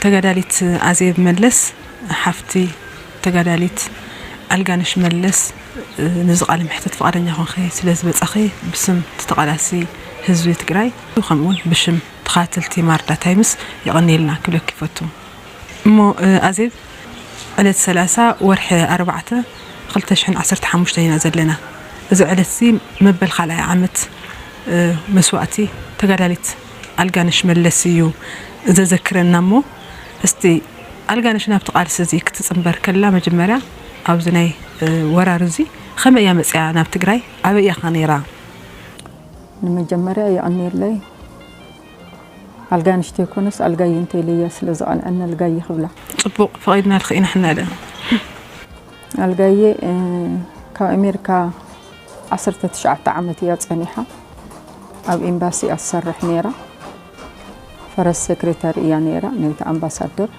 ተጋዳሊት ኣዜብ መለስ፣ ሓፍቲ ተጋዳሊት ኣልጋነሽ መለስ፣ ነዚ ቃለ መሕተት ፍቓደኛ ኮንኺ ስለ ዝበጻኺ ብስም እቲ ተቓላሲ ህዝቢ ትግራይ፣ ከምኡ እውን ብሽም ተኸታተልቲ ማርዳ ታይምስ የቐንየልና ክብለኪ ይፈቱ። እሞ ኣዜብ፣ ዕለት ሰላሳ ወርሒ ኣርባዕተ ክልተ ሽሕን ዓሰርተ ሓሙሽተን ኢና ዘለና። እዚ ዕለት እዚ መበል ካልኣይ ዓመት መስዋእቲ ተጋዳሊት ኣልጋነሽ መለስ እዩ ዘዘክረና። እሞ እስቲ ኣልጋነሽ ናብቲ ቃልሲ እዚ ክትጽንበር ከላ፣ መጀመርያ ኣብዚ ናይ ወራር እዚ ከመይ እያ መጽያ ናብ ትግራይ? ኣበይ እያ ኸ ነይራ? ንመጀመርያ የቐንየለይ። ኣልጋነሽ ተይኮነስ ኣልጋየ እንተኢለያ ስለ ዝቐንዐኒ ኣልጋየ ክብላ። ጽቡቕ፣ ፈቒድናልኺ ኢና ሕና ደኣ። ኣልጋየ፣ እ፣ ካብ ኣሜሪካ ዓሰርተ ትሽዓተ ዓመት እያ ጸኒሓ። ኣብ ኤምባሲ እያ ትሰርሕ ነይራ። ፈረስ ሴክሬታሪ እያ ነይራ፣ ናይቲ ኣምባሳደር።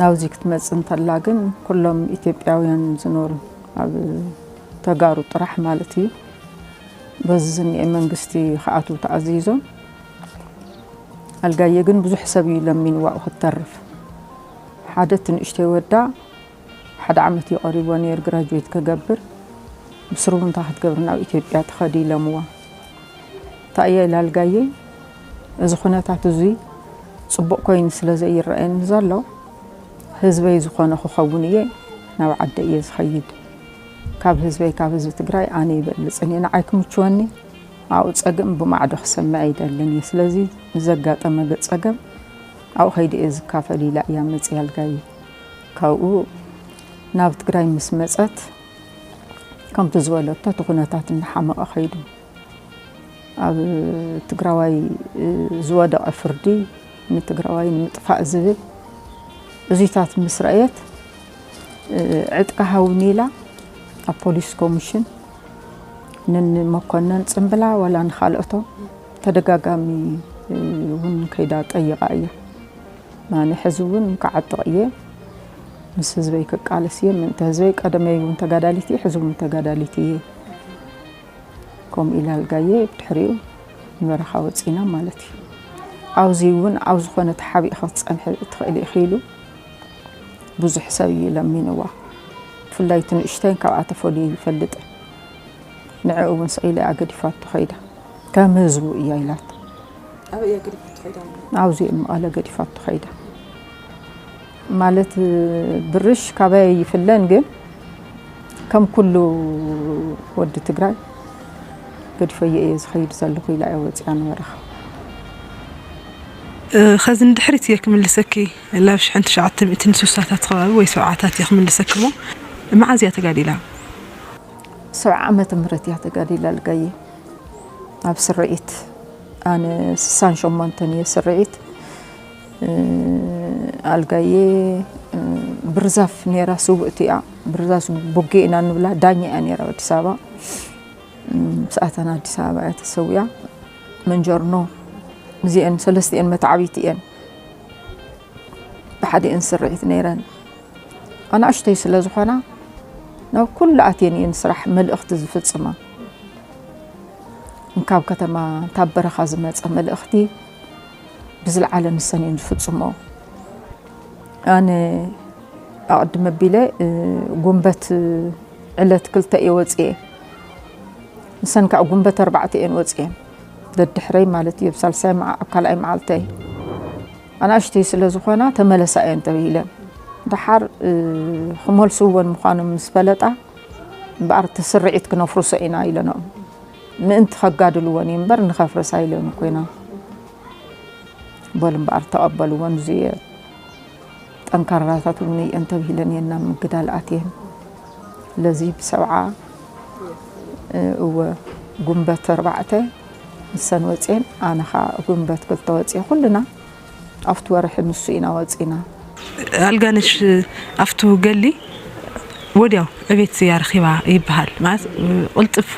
ናብዚ ክትመጽእ እንተላ ግን ኩሎም ኢትዮጵያውያን ዝኖሩ ኣብ ተጋሩ ጥራሕ ማለት እዩ። በዚ ዝኒኤ መንግስቲ ክኣትው ተኣዚዞም። ኣልጋየ ግን ብዙሕ ሰብ እዩ ለሚንዋ ክትተርፍ። ሓደ እቲ ንእሽተይ ወዳ ሓደ ዓመት እዩ ቀሪቦ ነይሩ ግራጁዌት ክገብር። ብስሩ እንታይ ክትገብር ናብ ኢትዮጵያ ትኸዲ ኢሎምዋ። እንታይ እየ ኢላ ኣልጋየ፣ እዚ ኩነታት እዙይ ጽቡቕ ኮይኑ ስለ ዘይረኣየኒ ዘሎ፣ ህዝበይ ዝኾነ ክኸውን እየ፣ ናብ ዓደ እየ ዝኸይድ። ካብ ህዝበይ፣ ካብ ህዝቢ ትግራይ ኣነ ይበልጽን እየ። ንዓይ ክምችወኒ ኣብኡ ጸገም ብማዕዶ ክሰምዕ ኣይደልን እየ። ስለዚ ንዘጋጠመ ገ-፣ ጸገም ኣብኡ ከይደ እየ ዝካፈል ኢላ እያ መጽያ ኣልጋየ። ካብኡ ናብ ትግራይ ምስ መጸት፣ ከምቲ ዝበለቶ እቲ ኩነታት እናሓመቐ ከይዱ፣ ኣብ ትግራዋይ ዝወደቐ ፍርዲ ንትግራዋይ ንምጥፋእ ዝብል እዙይታት ምስ ረእየት፣ ዕጥቂ ሃቡኒ ኢላ ኣብ ፖሊስ ኮሚሽን ንንመኮነን ጽምብላ ዋላ ንኻልኦቶም ተደጋጋሚ እውን ከይዳ ጠይቓ እያ። ኣነ ሕዚ እውን ክዓጥቕ እየ፣ ምስ ህዝበይ ክቃለስ እየ፣ ምእንተ ህዝበይ። ቀደመይ እውን ተጋዳሊት እየ፣ ሕዚ እውን ተጋዳሊት እየ። ከምኡ ኢላ ኣልጋየ ብድሕሪኡ ንበረኻ ወፂና ማለት እዩ። ኣብዚ እውን ኣብ ዝኾነ ተሓቢእኺ ክትፀንሒ ትኽእሊ ኢኺ ኢሉ ብዙሕ ሰብ እዩ ለሚንዋ። ብፍላይ እቲ ንእሽተይን ካብኣ ተፈልዩ ይፈልጥ። ንዕኡ እውን ስቕ ኢለ እያ ገዲፋቶ ከይዳ። ከም ህዝቡ እያ ኢላቶ። ኣበይ እያ ገዲፋቶ ከይዳ? ኣብዚ መቐለ ገዲፋቶ ከይዳ። ማለት ብርሽ ካበይ ይፍለን፣ ግን ከም ኩሉ ወዲ ትግራይ ገዲፈዮ እየ ዝኸይድ ዘለኹ ኢላ እያ ወፂኣ ንበረኻ። እ፣ ኸዚ ንድሕሪት እየ ክምልሰኪ። ላብ ሽሕን ትሽዓተ ሚእትን ስሳታት ከባቢ ወይ ሰብዓታት እየ ክምልሰኪ። እሞ መዓዝ እያ ተጋዲላ? ሰብዓ ዓመተ ምህረት እያ ተጋዲላ ኣልጋየ። ኣብ ስርዒት ኣነ ስሳን ሸሞንተን እየ ስርዒት። እ፣ ኣልጋየ፣ እ፣ ብርዛፍ ነይራ፣ ስውእቲ እያ። ብርዛፍ ቦጌ ኢና ንብላ፣ ዳኛ እያ ነይራ ኣብ ኣዲስ ኣበባ። እ፣ ምስኣተን ኣዲስ ኣበባ እያ ተሰዊኣ። መንጀርኖ እዚአን ሰለስቲአን መተዓቢቲ እየን። ብሓዲአን ስርዒት ነይረን። ኣናእሽተይ ስለ ዝኾና ናብ ኩሉ ኣትየን እየን ስራሕ መልእኽቲ ዝፍጽማ። እንካብ ከተማ እንታብ በረኻ ዝመጸ መልእኽቲ ብዝለዓለ ንሰን እየን ዝፍጽምኦ። ኣነ ኣቕድም ኣቢለ፣ እ፣ ጉንበት ዕለት ክልተ እየ ወጽኤ። ንሰን ከዓ ጉንበት ኣርባዕተ እየን ወጽኤን። ደድሕረይ ማለት እዩ፣ ኣብ ሳልሳይ መዓ-፣ ኣብ ካልኣይ መዓልተይ። ኣናእሽተይ ስለ ዝኾና ተመለሳ እየን ተባሂለን። ደሓር፣ እ፣ ክመልስወን ምዃኖም ምስ ፈለጣ፣ እምበኣር እቲ ስርዒት ክነፍርሶ ኢና ኢለንኦም። ምእንቲ ከጋድልወን እዩ እምበር ንኸፍርሳ ኢለን ኮይና። በሉ እምበኣር ተቐበልወን፣ እዚ ጠንካራታት እውን እየን ተባሂለን እየን ናብ ምግዳል ኣትየን። ስለዚ ብሰብዓ፣ እ፣ እወ፣ ጉንበት ኣርባዕተ ንሰን ወፅየን፣ ኣነ ኸዓ ጉንበት ክልተ ወፅየ። ኩልና ኣብቲ ወርሒ ንሱ ኢና ወፂና። ኣልጋነሽ ኣብቱ ገሊ ወዲያው ዕቤት እያ ረኺባ ይበሃል። ማለት ቅልጥፍ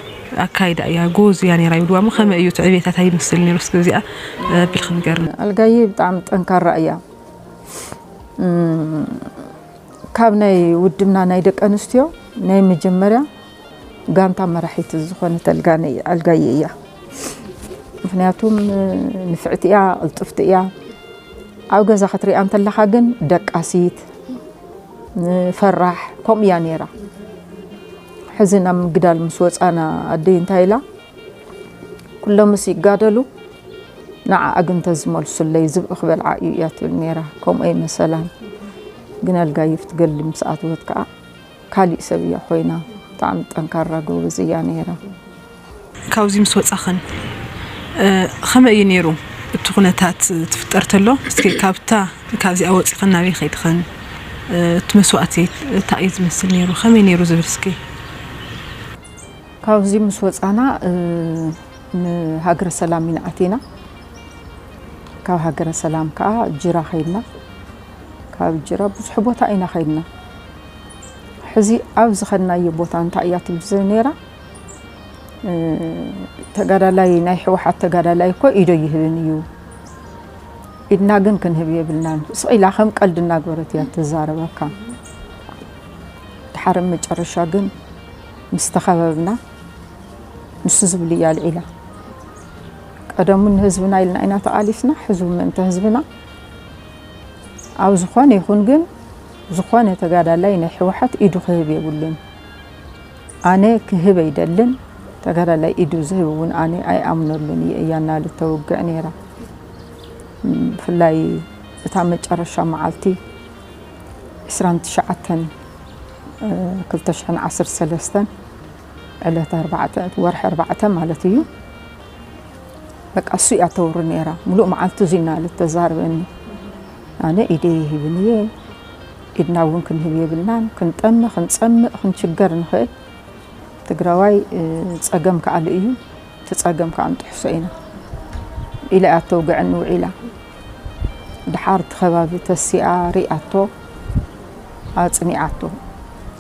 ኣካይዳ እያ፣ ጎዝ እያ ነይራ ይብልዋ። እሞ ከመይ እዩ እቲ ዕቤታታ ይመስል ነይሩ? እስኪ እዚኣ ኣቢልኪ ንገርኒ። ኣልጋየ ብጣዕሚ ጠንካራ እያ። እም፣ ካብ ናይ ውድብና ናይ ደቂ ኣንስትዮ ናይ መጀመርያ ጋንታ መራሒት ዝኾነት ኣልጋነ-፣ ኣልጋየ እያ። ምኽንያቱም ንፍዕቲ እያ፣ ቅልጥፍቲ እያ። ኣብ ገዛ ክትሪኣ እንተለኻ ግን ደቃሲት፣ ፈራሕ፣ ከምኡ እያ ነይራ። ሕዚ ናብ ምግዳል ምስ ወፃና ኣደይ እንታይ ኢላ? "ኩሎምስ ይጋደሉ፣ ንዓኣ ግን ተዝመልሱለይ ዝብኢ ክበልዓ እዩ" እያ ትብል ነይራ። ከምኡ ኣይመሰላን። ግን ኣልጋይፍ ትገሊ ምስ ኣትወት ከዓ ካሊእ ሰብ እያ ኮይና። ብጣዕሚ ጠንካራ ጎበዝ እያ ነይራ። ካብዚ ምስ ወጻኽን፣ እ፣ ከመይ እዩ ነይሩ እቲ ኩነታት ትፍጠር ተሎ? እስኪ ካብታ፣ ካብዚኣ ወጺኽን ናበይ ከይድኽን፣ እ፣ እቲ መስዋእቲ እንታይ እዩ ዝመስል ነይሩ? ከመይ ነይሩ ዝብል እስኪ። ካብዚ ምስ ወጻና፣ እ፣ ንሃገረ ሰላም ኢና ኣቲና። ካብ ሃገረ ሰላም ከኣ ጅራ ከይድና። ካብ ጅራ ብዙሕ ቦታ ኢና ከይድና። ሕዚ ኣብ ዝኸድናዮ ቦታ እንታይ እያ ትብል ነይራ? እ፣ ተጋዳላይ፣ ናይ ህወሓት ተጋዳላይ እኮ ኢዶ ይህብን እዩ። ኢድና ግን ክንህብ የብልናን። ስቕ ኢላ ከም ቀልዲ እናግበረት እያ ትዛረበካ። ድሓር መጨረሻ ግን ምስ ተኸበብና፣ ንሱ ዝብል እያ ኣልዒላ። ቀደሙ ንህዝብና ኢልና ኢና ተቓሊስና፣ ሕዚ እውን ምእንቲ ህዝብና። ኣብ ዝኾነ ይኹን ግን፣ ዝኾነ ተጋዳላይ ናይ ህወሓት ኢዱ ክህብ የብሉን። ኣነ ክህብ ኣይደልን፣ ተጋዳላይ ኢዱ ዝህብ እውን ኣነ ኣይኣምነሉን እየ እያ እናበለት ተውግዕ ነይራ። ብፍላይ እታ መጨረሻ መዓልቲ ዕስራን ትሽዓተን፣ እ፣ ክልተ ሽሕን ዓሰርተ ሰለስተን ዕለት ኣርባዕተ፣ ወርሒ ኣርባዕተ ማለት እዩ። በቃ እሱ እያ ተውሪ ነይራ። ሙሉእ መዓልቲ እዙይ እናበለት ተዛርበኒ። ኣነ ኢደይ ይህብን እየ፣ ኢድና እውን ክንህብ የብልናን። ክንጠምእ፣ ክንጸምእ፣ ክንችገር ንኽእል። ትግራዋይ፣ እ፣ ጸገም ከኣሉ እዩ፣ እቲ ጸገም ከኣ ንጥሕሶ ኢና ኢላ እያ ተውግዐኒ ውዒላ። ድሓር እቲ ከባቢ ተሲኣ ሪኣቶ፣ ኣጽኒዓቶ።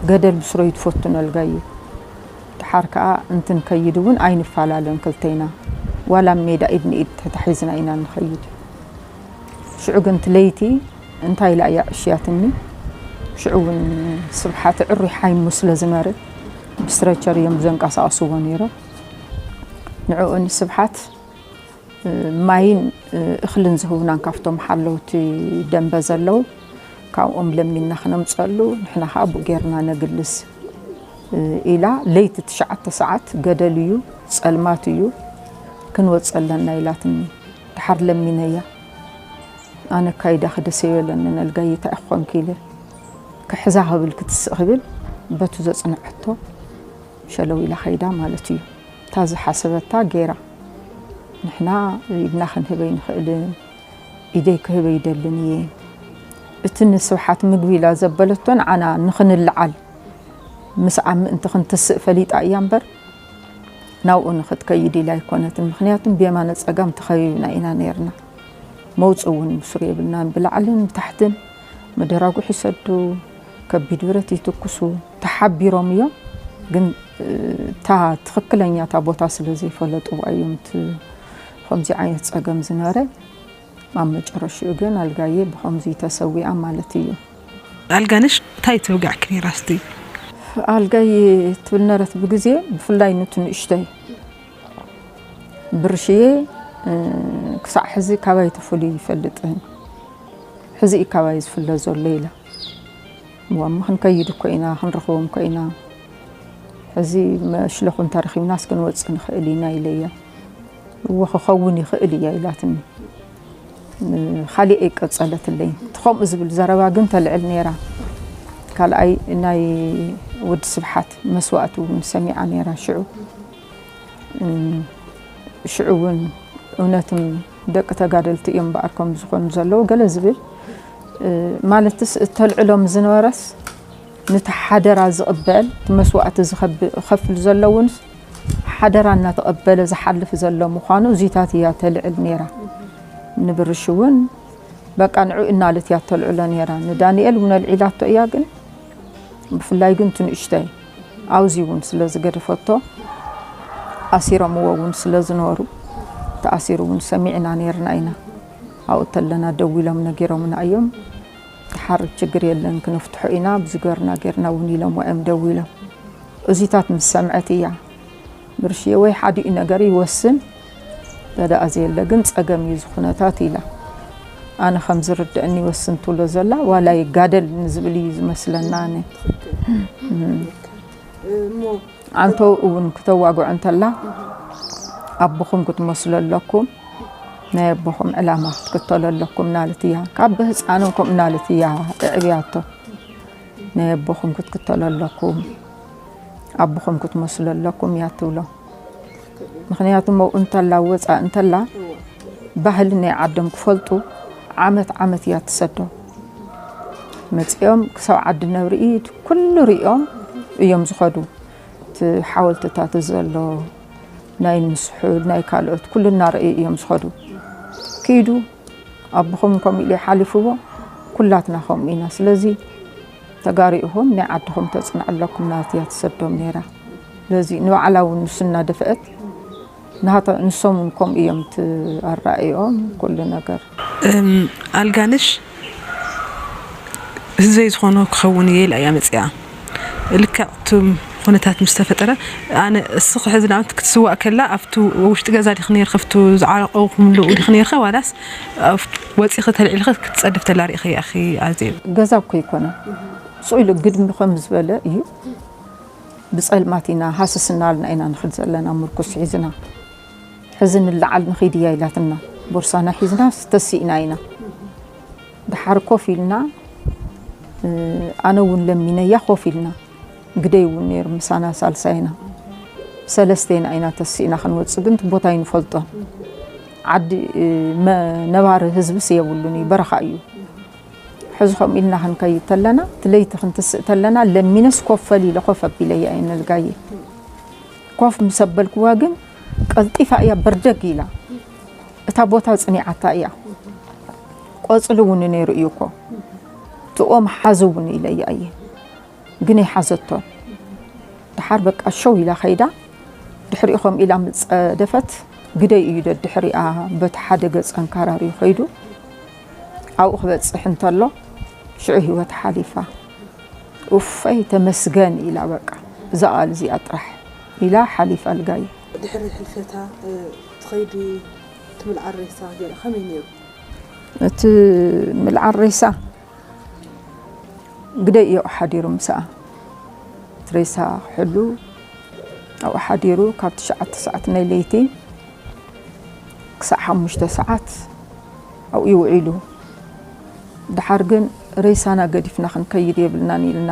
ገደል ብስሮይ ትፈቱ ነልጋዩ። ድሓር ከኣ እንትንከይድ እውን ኣይንፈላለን ክልተይና። ዋላ ኣብ ሜዳ ኢድ ንኢድ ተታሒዝና ኢና ንኸይድ። ሽዑ ግን እቲ ለይቲ እንታይ ኢላ እያ ዕሽያትኒ? ሽዑ እውን ስብሓት ዕሩይ ሓይሙ ስለ ዝነበረ ብስትረቸር እዮም ዘንቀሳቕስዎ ነይሮም። ንዕኡ ንስብሓት፣ እ፣ ማይን፣ እ፣ እኽልን ዝህቡናን ካብቶም ሓለውቲ ደንበ ዘለዉ፣ ካብኦም ለሚንና ክነምፀሉ፣ ንሕና ከዓ ብኡ ጌርና ነግልስ፣ እ፣ ኢላ፣ ለይቲ ትሽዓተ ሰዓት ገደል እዩ፣ ፀልማት እዩ፣ ክንወፅ ኣለና ኢላትኒ። ድሓር ለሚነያ። ኣነ ካይዳ ክደስ ይበለኒ፣ ነልጋይ እንታይ ክኾንኪ ኢለ ክሕዛ ክብል ክትስእ ክብል በቱ ዘጽንዐቶ ሸለው ኢላ ከይዳ ማለት እዩ። እታ ዝሓሰበታ ገይራ። ንሕና ኢድና ክንህብ ኣይንኽእልን፣ ኢደይ ክህብ ኣይደልን እየ። እቲ ንስብሓት ምግቢ ኢላ ዘበለቶ ንዓና ንኽንልዓል ምስኣ ምእንቲ ክንትስእ ፈሊጣ እያ እምበር ናብኡ ንኽትከይድ ኢላ ኣይኮነትን። ምኽንያቱም ብየማነ ጸጋም ተኸቢብና ኢና ነይርና። መውጽኢ እውን ብስሩ የብልናን። ብላዕልን ብታሕትን መደራጉሕ ይሰዱ፣ ከቢድ ብረት ይትኩሱ። ተሓቢሮም እዮም፣ ግን፣ እ፣ እታ ትኽክለኛ እታ ቦታ ስለ ዘይፈለጥዋ እዮም እቲ ከምዚ ዓይነት ጸገም ዝነበረ። ኣብ መጨረሽኡ ግን ኣልጋየ ብኸምዚ ተሰዊኣ ማለት እዩ። ኣልጋነሽ እንታይ ትውጋዕኪ ነይራ እስቲ? ኣልጋይ ትብል ነበረት ብግዜ፣ ብፍላይ ኑቲ ንእሽተይ ብርሽዬ፣ እ፣ ክሳዕ ሕዚ ካባይ ተፈልዩ ይፈልጥን። ሕዚ እዩ ካባይ ዝፍለ ዘሎ ኢላ። እሞ ክንከይድ እኮ ኢና፣ ክንረኽቦም እኮ ኢና። ሕዚ መሽለኹ እንተረኺብናስ ክንወጽእ ንኽእል ኢና ኢለያ። እወ ክኸውን ይኽእል እያ ኢላትኒ። ካሊእ ኣይቀጸለትለይን። እቲ ከምኡ ዝብል ዘረባ ግን ተልዕል ነይራ። ካልኣይ ናይ ወዲ ስብሓት መስዋእቲ እውን ሰሚዓ ነይራ ሽዑ። እም፣ ሽዑ እውን እውነትም ደቂ ተጋደልቲ እዮም እምበኣር ከም ዝኾኑ ዘለዉ ገለ ዝብል፣ እ፣ ማለትስ እተልዕሎም ዝነበረስ ነቲ ሓደራ ዝቕበል፣ እቲ መስዋእቲ ዝኸብ-፣ ዝኸፍል ዘሎ እውን ሓደራ እናተቐበለ ዝሓልፍ ዘሎ ምዃኑ እዚታት እያ ተልዕል ነይራ። ንብርሽ እውን በቃ ንዑ እናለት እያ ተልዕሎ ነይራ። ንዳንኤል እውን ኣልዒላቶ እያ፣ ግን ብፍላይ ግን እቲ ንእሽተይ ኣብዚ እውን ስለ ዝገደፈቶ ኣሲሮምዎ እውን ስለ ዝነበሩ ተኣሲሩ እውን ሰሚዕና ነይርና ኢና። ኣብኡ ተለና ደዊሎም ነጊሮምና እዮም። ድሓር ችግር የለን ክንፍትሖ ኢና፣ ብዚ ገርና ጌርና እውን ኢሎም እዮም ደዊሎም። እዚታት ምስ ሰምዐት እያ ብርሽየ ወይ ሓዲኡ ነገር ይወስን፣ ተደኣ ዘየለ ግን ጸገም እዩ እዚ ኩነታት ኢላ። ኣነ ከም ዝርድእኒ ወስን ትብሎ ዘላ ዋላ ይጋደል ንዝብል እዩ ዝመስለና። ኣነ ትኽክል። እሞ ኣንቶ እውን ክተዋግዖ እንተላ ኣቦኹም ክትመስሉ ኣለኩም፣ ናይ ኣቦኹም ዕላማ ክትክተሉ ኣለኩም እናለት እያ። ካብ ብህፃኖም ከምኡ እናለት እያ እዕብያቶ። ናይ ኣቦኹም ክትክተሉ ኣለኩም፣ ኣቦኹም ክትመስሉ ኣለኩም እያ ትብሎ። ምክንያቱ መብኡ እንተላ ወፃእ እንተላ ባህሊ ናይ ዓዶም ክፈልጡ ዓመት ዓመት እያ ትሰዶም። መፂኦም ክሳብ ዓዲ ነብሪ ኩሉ ሪኦም እዮም ዝኸዱ። እቲ ሓወልትታት ዘሎ ናይ ምስሑል ናይ ካልኦት ኩሉ እናረእዩ እዮም ዝኸዱ። ክይዱ ኣቦኹም ከምኡ ኢሉ ሓሊፍዎ፣ ኩላትና ከምኡ ኢና። ስለዚ ተጋሩ ኢኹም ናይ ዓድኹም ተፅንዑ ኣለኩም እናበለት እያ ትሰዶም ነይራ። ስለዚ ንባዕላ እውን ንሱ እናደፍአት ናታ ንሶም እውን ከምኡ እዮም ትኣራእዮም ኩሉ ነገር። ኣልጋነሽ ህዝበይ ዝኾኖ ክኸውን እየ ኢላ እያ መፂኣ። ልክዕ እቲ ኩነታት ምስ ተፈጠረ ኣነ እስኺ ሕዚ ንኣብነት ክትስዋእ ከላ ኣብቲ ውሽጢ ገዛ ዲኺ ነይርኺ ኣብቲ ዝዓረቐኹምሉ ዲኺ ነይርኺ ዋላስ ወፂኺ ተልዒልኺ ክትፀድፍ ተላ ርኢኺ ኢኺ ኣዜብ? ገዛ እኮ ኣይኮነን። ስቕ ኢሉ ግድሚ ከም ዝበለ እዩ። ብፀልማት ኢና ሃስስ እናበልና ኢና ንኽድ ዘለና ምርኩስ ሒዝና። ሕዚ ንለዓል ንኺድ እያ ኢላትና። ቦርሳና ሒዝና ተሲእና ኢና። ድሓር ኮፍ ኢልና ኣነ እውን ለሚነያ ኮፍ ኢልና። ግደይ እውን ነይሩ ምሳና ሳልሳይና። ሰለስቴና ኢና ተሲእና ክንወፅእ ግን እቲ ቦታ ኣይንፈልጦን። ዓዲ ነባሪ ህዝብስ የብሉን እዩ በረኻ እዩ። ሕዚ ከምኡ ኢልና ክንከይድ ተለና እቲ ለይቲ ክንትስእ ተለና ለሚነስ ኮፍ በል ኢለ ኮፍ ኣቢለያ እየ ነልጋየ። ኮፍ ምስ ኣበልክዋ ግን ቀልጢፋ እያ በርደግ ኢላ። እታ ቦታ ጽኒዓታ እያ። ቆጽሊ እውን ነይሩ እዩ እኮ። እቲ ኦም ሓዚ እውን ኢለያ እየ። ግን ኣይሓዘቶን። ድሓር በቃ ሸው ኢላ ከይዳ። ድሕሪኡ ከም ኢላ ምስ ጸደፈት ግደይ እዩ ደድሕሪኣ በቲ ሓደ ገጸ ኣንካራርዩ ከይዱ። ኣብኡ ክበጽሕ እንተሎ ሽዑ ህይወት ሓሊፋ። ኡፈይ ተመስገን ኢላ በቃ እዛ ቃል እዚኣ ጥራሕ ኢላ ሓሊፋ ኣልጋየ። ድሕሪ ሕልፈታ ትኸይዲ ትምልዓል ሬሳ ገለ ከመይ ነይሩ? እቲ ምልዓል ሬሳ ግደይ እዩ ሓዲሩ ምስኣ እቲ ሬሳ ክሕሉ ኣብኡ ሓዲሩ ካብ ትሽዓተ ሰዓት ናይ ለይቲ ክሳዕ ሓሙሽተ ሰዓት ኣብኡ ይውዒሉ። ድሓር ግን ሬሳና ገዲፍና ክንከይድ የብልናን ኢልና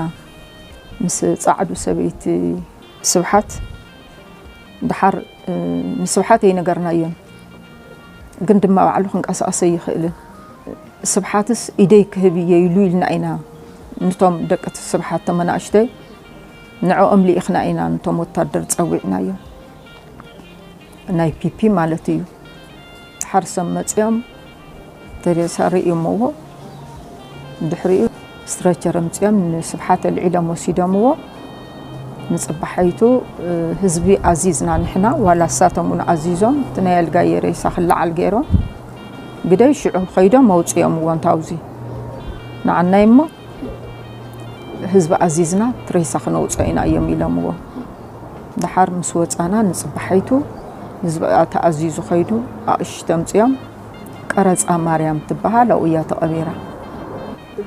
ምስ ጻዕዱ ሰበይቲ ስብሓት ድሓር ንስብሓት ኣይነገርናዮን፣ ግን ድማ ባዕሉ ክንቀሳቐስ ኣይኽእልን። ስብሓትስ ኢደይ ክህብ እየ ኢሉ ኢልና ኢና። ንቶም ደቂ ስብሓት ተመናእሽተይ ንዕኦም ልኢኽና ኢና፣ ንቶም ወታደር ጸዊዕናዮም። ናይ ፒፒ ማለት እዩ። ሓርሶም መጺኦም ተሬሳ ርእዮምዎ። ድሕሪኡ ስትረቸር ኣምጺኦም ንስብሓት ኣልዒሎም ወሲዶምዎ። ንጽባሓይቱ ህዝቢ ኣዚዝና ንሕና ዋላ እሳቶም እውን ኣዚዞም እቲ ናይ ኣልጋየ ሬሳ ክለዓል ገይሮም ግደይ ሽዑ ከይዶም ኣውጺኦምዎ እንታውዚ ንዓናይ እሞ ህዝቢ ኣዚዝና እቲ ሬሳ ክነውፅኦ ኢና እዮም ኢሎምዎ። ድሓር ምስ ወፃና ንፅባሓይቱ ህዝቢ ተኣዚዙ ከይዱ ኣቕሽቲ ኣምፅኦም ቀረፃ ማርያም ትበሃል ኣብኡ እያ ተቐቢራ።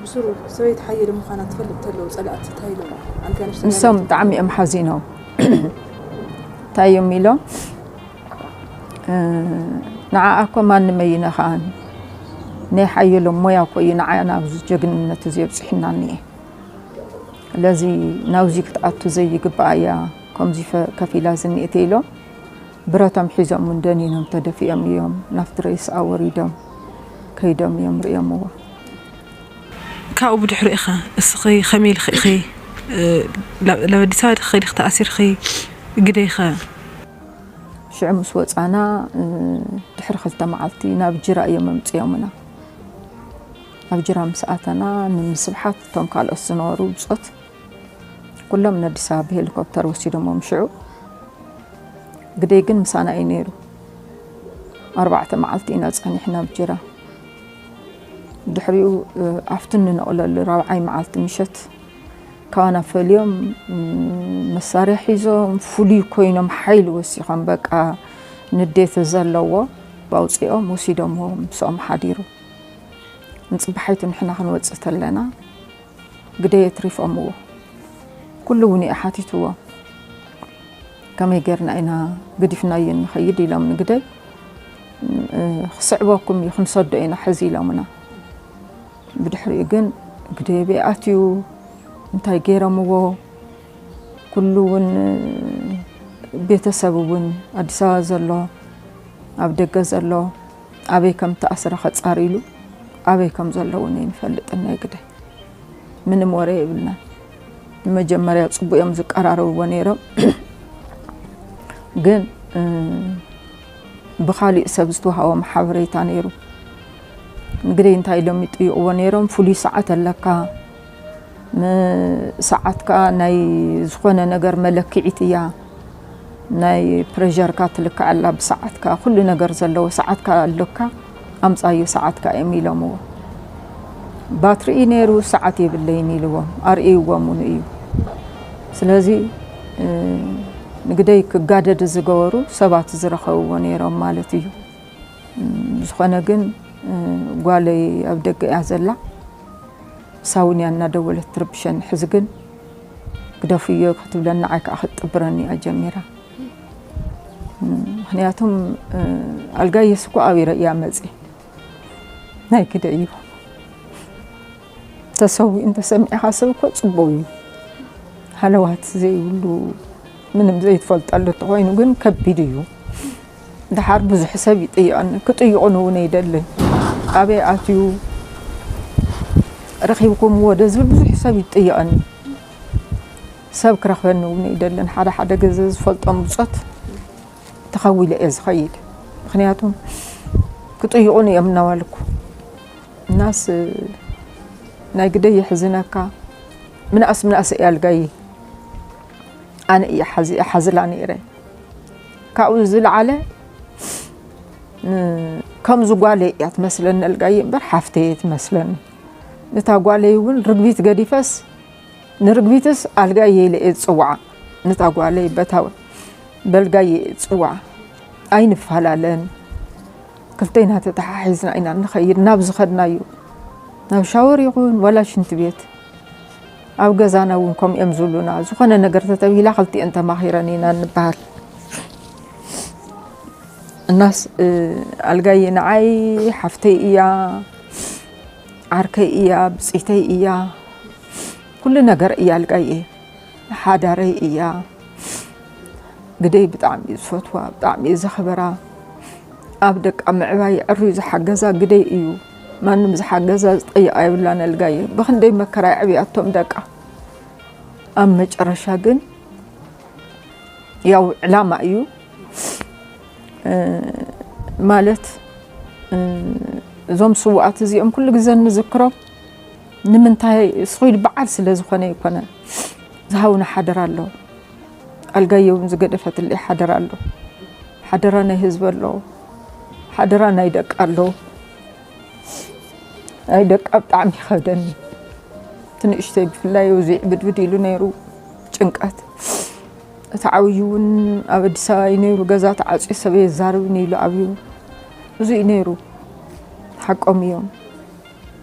ብስሩ ሰበይቲ ሓየለ ምዃና ትፈልጥ ተለዉ ፀላእቲ እንታይ ኢሎም? ኣልጋነሽ ተጋደልቲ ንሶም ብጣዕሚ እዮም ሓዚኖም። እንታይ እዮም ኢሎም? ንዓኣ እኮ ማንም ኣይነኽኣን። ናይ ሓየሎም ሞያ እኮ እዩ ንዓኣ ናብዚ ጀግንነት እዚ የብፅሕና እኒኤ። ስለዚ ናብዚ ክትኣቱ ዘይግብኣ እያ ከምዚ ከፊላ ዝኒኤት ኢሎም ብረቶም ሒዞም እውን ደኒኖም ተደፊኦም እዮም ናብቲ ሬስኣ ወሪዶም ከይዶም እዮም ርእዮምዎ። ካብኡ ብድሕሪኡ ኸ እስኺ ከመይ ኢልኺ ኢኺ ናብ ኣዲስ ኣበባ ዲኺ ከይድኺ ተኣሲርኺ ግደይ ኸ? ሽዑ ምስ ወፃና ድሕሪ ክልተ መዓልቲ ናብ ጅራ እዮም ኣምፅኦምና። ኣብ ጅራ ምስ ኣተና ንምስብሓት እቶም ካልኦት ዝነበሩ ብፆት ኩሎም ነዲስ ኣበባ ብሄሊኮፕተር ወሲዶሞም ሽዑ ግደይ ግን ምሳና እዩ ነይሩ። ኣርባዕተ መዓልቲ ኢና ፀኒሕና ኣብ ጅራ። ድሕሪኡ ኣብቲ እንነቕለሉ ራብዓይ መዓልቲ ምሸት ካባና ፈልዮም መሳርያ ሒዞም ፍሉይ ኮይኖም ሓይሊ ወሲኾም በቃ ንዴት ዘለዎ ኣውፂኦም ወሲዶምዎ ምስኦም ሓዲሩ። ንጽባሓይቱ ንሕና ክንወጽእ ተለና ግደይ ኣትሪፎምዎ። ኩሉ እውን እዩ ሓቲትዎ። ከመይ ጌርና ኢና ገዲፍናዮ ንኸይድ ኢሎም ንግደይ። እ፣ ክስዕበኩም እዩ፣ ክንሰዶ ኢና ሕዚ ኢሎምና። ብድሕሪኡ ግን ግደይ ኣበይ ኣትዩ፣ እንታይ ገይሮምዎ፣ ኩሉ እውን ቤተሰብ እውን ኣዲስ ኣበባ ዘሎ፣ ኣብ ደገ ዘሎ፣ ኣበይ ከም ተኣስረ ከጻሪ ኢሉ ኣበይ ከም ዘሎ እውን ኣይንፈልጥን። ናይ ግደይ ምንም ወረ የብልናን። ንመጀመርያ ጽቡቅ እዮም ዝቀራረብዎ ነይሮም። ግን፣ እ፣ ብኻሊእ ሰብ ዝተዋሃቦም ሓበሬታ ነይሩ። ንግደይ እንታይ ኢሎም ይጥይቕዎ ነይሮም፣ ፍሉይ ሰዓት ኣለካ፣ ም-፣ ሰዓትካ ናይ ዝኾነ ነገር መለክዒት እያ፣ ናይ ፕሬሸርካ ትልክዐላ ብሰዓትካ፣ ኩሉ ነገር ዘለዎ ሰዓትካ ኣለካ፣ ኣምጻዮ ሰዓትካ እዮም ኢሎምዎ። ባትሪ እዩ ነይሩ፣ ሰዓት የብለይን ኢልዎም፣ ኣርእይዎም እውን እዩ። ስለዚ፣ እ፣ ንግደይ ክጋደድ ዝገበሩ ሰባት ዝረኸብዎ ነይሮም ማለት እዩ። ም፣ ዝኾነ ግን፣ እ፣ ጓለይ ኣብ ደገ እያ ዘላ። ሳውንያ እናደወለት ትርብሸኒ። ሕዚ ግን ግደፍዮ ክትብለኒ፣ ንዓይ ከዓ ክትጥብረኒ እያ ጀሚራ። ም፣ ምኽንያቱም፣ እ፣ ኣልጋየስ እኮ ኣቢረ እያ መፅየ። ናይ ግደ እዩ። ተሰዊኡ እንተሰሚዕኻ ሰብ እኮ ጽቡቕ እዩ። ሃለዋት ዘይብሉ፣ ምንም ዘይትፈልጠሉ እንተኾይኑ ግን ከቢድ እዩ። ደሓር ብዙሕ ሰብ ይጥይቐኒ፣ ክጥይቑኒ እውን ኣይደልን። ኣበይ ኣትዩ፣ ረኺብኩምዎ ዶ ዝብል ብዙሕ ሰብ ይጥይቐኒ። ሰብ ክረኽበኒ እውን ኣይደልን። ሓደ ሓደ ግዜ ዝፈልጦም ብጾት ተኸዊለ እየ ዝኸይድ። ምኽንያቱም ክጥይቑኒ እዮም እናበልኩ። እናስ ናይ ግደይ የሕዝነካ። ምንኣስ ምንኣስ እያ ኣልጋይ ኣነ እየ ሓዚ-፣ ሓዝላ ነይረ። ካብኡ ዝለዓለ፣ እ፣ ከምዚ ጓለይ እያ ትመስለኒ ኣልጋይ እምበር ሓፍተይ እየ ትመስለኒ። ነታ ጓለይ እውን ርግቢት ገዲፈስ፣ ንርግቢትስ ኣልጋየ ኢለ እየ ዝጽውዓ። ነታ ጓለይ በታ በልጋየ እየ ዝጽውዓ። ኣይንፈላለን። ክልቴና ተተሓሒዝና ኢና ንኸይድ ናብ ዝኸድናዩ። ናብ ሻወር ይኹን ዋላ ሽንቲ ቤት። ኣብ ገዛና እውን ከምኡ እዮም ዝብሉና። ዝኾነ ነገር ተተባሂላ ክልቲኤን ተማኺረን ኢና እንበሃል። እናስ፣ እ፣ ኣልጋየ ንዓይ ሓፍተይ እያ፣ ዓርከይ እያ፣ ብጽይተይ እያ፣ ኩሉ ነገር እያ ኣልጋየ። ሓዳረይ እያ። ግደይ ብጣዕሚ እዩ ዝፈትዋ፣ ብጣዕሚ እዩ ዘኽብራ። ኣብ ደቃ ምዕባይ ዕርዩ ዝሓገዛ ግደይ እዩ። ማንም ዝሓገዛ ዝጠይቓ የብላን ኣልጋየ። ብኽንደይ መከራ የዕብያቶም ደቃ። ኣብ መጨረሻ ግን ያው ዕላማ እዩ። እ፣ ማለት፣ እ፣ እዞም ስውኣት እዚኦም ኩሉ ግዜ እንዝክሮም ንምንታይ ስኹ ኢሉ በዓል ስለ ዝኾነ ኣይኮነን። ዝሃቡና ሓደራ ኣሎ። ኣልጋየ እውን ዝገደፈትለይ ሓደራ ኣሎ። ሓደራ ናይ ህዝቢ ኣሎ። ሓደራ ናይ ደቂ ኣሎ። ናይ ደቃ ብጣዕሚ ይኸብደኒ። እቲ ንእሽተይ ብፍላይ እዚ ብድብድ ኢሉ ነይሩ ጭንቀት። እቲ ዓብዩ እውን ኣብ ኣዲስ ኣበባ እዩ ነይሩ፣ ገዛ ተዓፅዩ ሰብ የዛርብን ኢሉ ኣብዩ። እዚ እዩ ነይሩ። ሓቆም እዮም።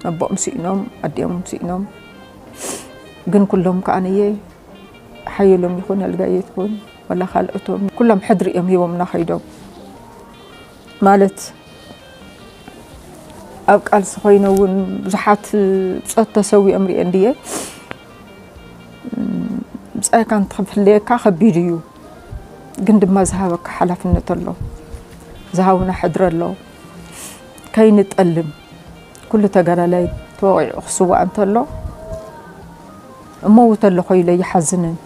ኣቦኦም ስኢኖም፣ ኣዲኦም ስኢኖም። ግን ኩሎም ከዓንየ ሓየሎም ይኹን ኣልጋየ ትኹን ወላ ካልኦቶም ኩሎም ሕድሪ እዮም ሂቦምና ከይዶም። ማለት ኣብ ቃልሲ ኮይነ እውን ብዙሓት ብጾት ተሰዊኦም ሪኤ እንድየ። ብጻይካ እንትኽፍለየካ ከቢድ እዩ፣ ግን ድማ ዝሃበካ ሓላፍነት ኣሎ፣ ዝሃቡና ሕድሪ ኣሎ። ከይንጠልም፣ ኩሉ ተጋዳላይ ተወቒዑ ክስዋእ እንተሎ እመውት ኣለኹ ኢለ ይሓዝንን።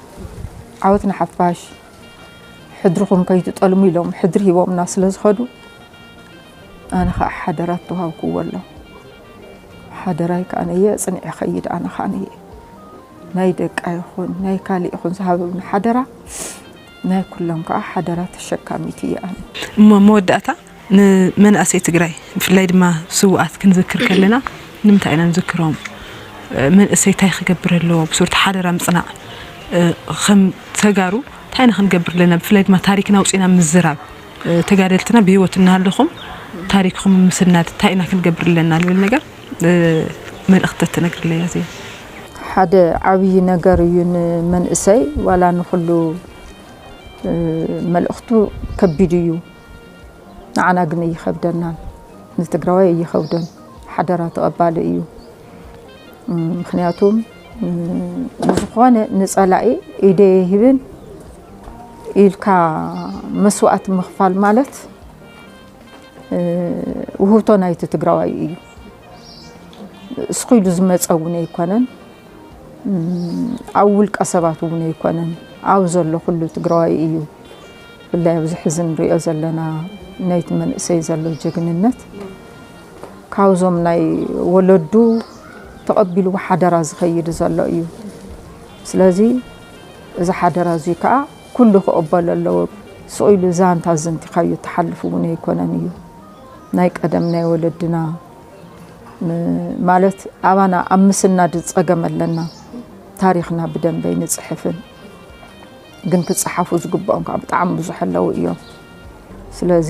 ዓወት ንሓፋሽ፣ ሕድርኹም ከይትጠልሙ ኢሎም ሕድሪ ሂቦምና ስለ ዝኸዱ፣ ኣነ ኸዓ ሓደራ ተዋሃብክዎ ኣሎ። ሓደራይ ከዓነየ ጽኒዐ ኸይድ፣ ኣነ ከዓነየ ናይ ደቃ ይኹን ናይ ካልእ ይኹን ዝሃበኒ ሓደራ፣ ናይ ኩሎም ከኣ ሓደራ ተሸካሚት እየ ኣነ። እሞ መወዳእታ ንመንእሰይ ትግራይ ብፍላይ ድማ ስውኣት ክንዝክር ከለና ንምንታይ ኢና ንዝክሮም? መንእሰይ እንታይ ክገብር ኣለዎ? ብሱር እቲ ሓደራ ምጽናዕ፣ እ፣ ከም ተጋሩ እንታይ ኢና ክንገብር ኣለና? ብፍላይ ድማ ታሪክና ኣውጺእና ምዝራብ፣ እ፣ ተጋደልትና ብህይወት እናሃለኹም ታሪኽኩም ምስናድ እንታይ ኢና ክንገብር ኣለና ዝብል ነገር፣ እ፣ መልእኽቲ ተትነግርለይ እያ እዚኣ። ሓደ ዓብዪ ነገር እዩ ንመንእሰይ፣ ዋላ ንኹሉ፣ እ፣ መልእኽቱ ከቢድ እዩ። ንዓና ግን ኣይኸብደናን፣ ንትግራዋይ ኣይኸብዶን። ሓደራ ተቐባሊ እዩ። ም፣ ምኽንያቱም፣ ም፣ ንዝኾነ ንጸላኢ ኢደ ይህብን ኢልካ መስዋእቲ ምኽፋል ማለት፣ እ፣ ውህብቶ ናይቲ ትግራዋይ እዩ። እስኺ ኢሉ ዝመጸ እውን ኣይኮነን። ም፣ ኣብ ውልቀ ሰባት እውን ኣይኮነን። ኣብ ዘሎ ኩሉ ትግራዋይ እዩ። ብፍላይ ኣብዚ ሕዚ ንሪኦ ዘለና ናይቲ መንእሰይ ዘሎ ጀግንነት፣ ካብዞም ናይ ወለዱ ተቐቢሉ ሓደራ ዝኸይድ ዘሎ እዩ። ስለዚ እዚ ሓደራ እዚ ከዓ ኩሉ ክቕበሎ ኣለዎ። ስቕ ኢሉ ዛንታ ዝንቲኻዮ ትሓልፍ እውን ኣይኮነን እዩ። ናይ ቀደም ናይ ወለድና፣ ም-፣ ማለት ኣባና ኣብ ምስናድ ጸገም ኣለና። ታሪኽና ብደንበ ኣይንጽሕፍን። ግን ክጸሓፉ ዝግብኦም ከዓ ብጣዕሚ ብዙሕ ኣለዉ እዮም። ስለዚ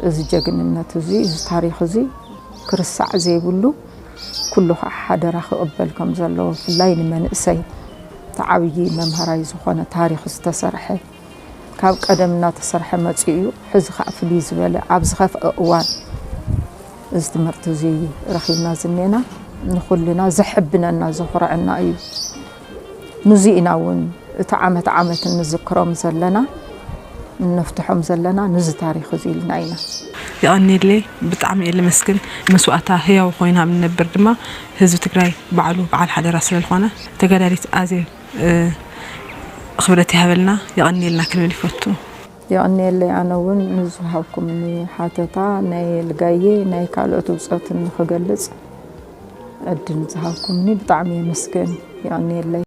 እዚ ጀግንነት እዚ፣ እዚ ታሪኽ እዚ ክርሳዕ ዘይብሉ፣ ኩሉ ከዓ ሓደራ ክቕበል ከም ዘለዎ፣ ብፍላይ ንመንእሰይ እቲ ዓብዪ መምሃራይ ዝኾነ ታሪኽ ዝተሰርሐ፣ ካብ ቀደም እናተሰርሐ መጺኡ እዩ። ሕዚ ከዓ ፍልይ ዝበለ ኣብ ዝኸፍአ እዋን እዚ ትምህርቲ እዚ ረኺብና ዝኔና፣ ንኹልና ዘሕብነና ዘኹርዐና እዩ። ንዚ ኢና እውን እቲ ዓመት ዓመት እንዝክሮም ዘለና፣ እነፍትሖም ዘለና ንዚ ታሪኽ እዚ ኢልና ኢና። የቐንየለይ፣ ብጣዕሚ እየ ልመስግን። መስዋእታ ህያው ኮይና ኣብ ንነብር ድማ ህዝቢ ትግራይ ባዕሉ በዓል ሓደራ ስለ ዝኾነ፣ ተጋዳሊት ኣዜብ፣ እ፣ ክብረት ይሃበልና፣ የቐንየልና ክንብል ይፈቱ። የቐንየለይ፣ ኣነ እውን ንዝሃብኩምኒ ሓተታ ናይ ልጋየ ናይ ካልኦት ብጾትን ንኽገልጽ ዕድል ዝሃብኩምኒ ብጣዕሚ የመስግን። የቐንየለይ።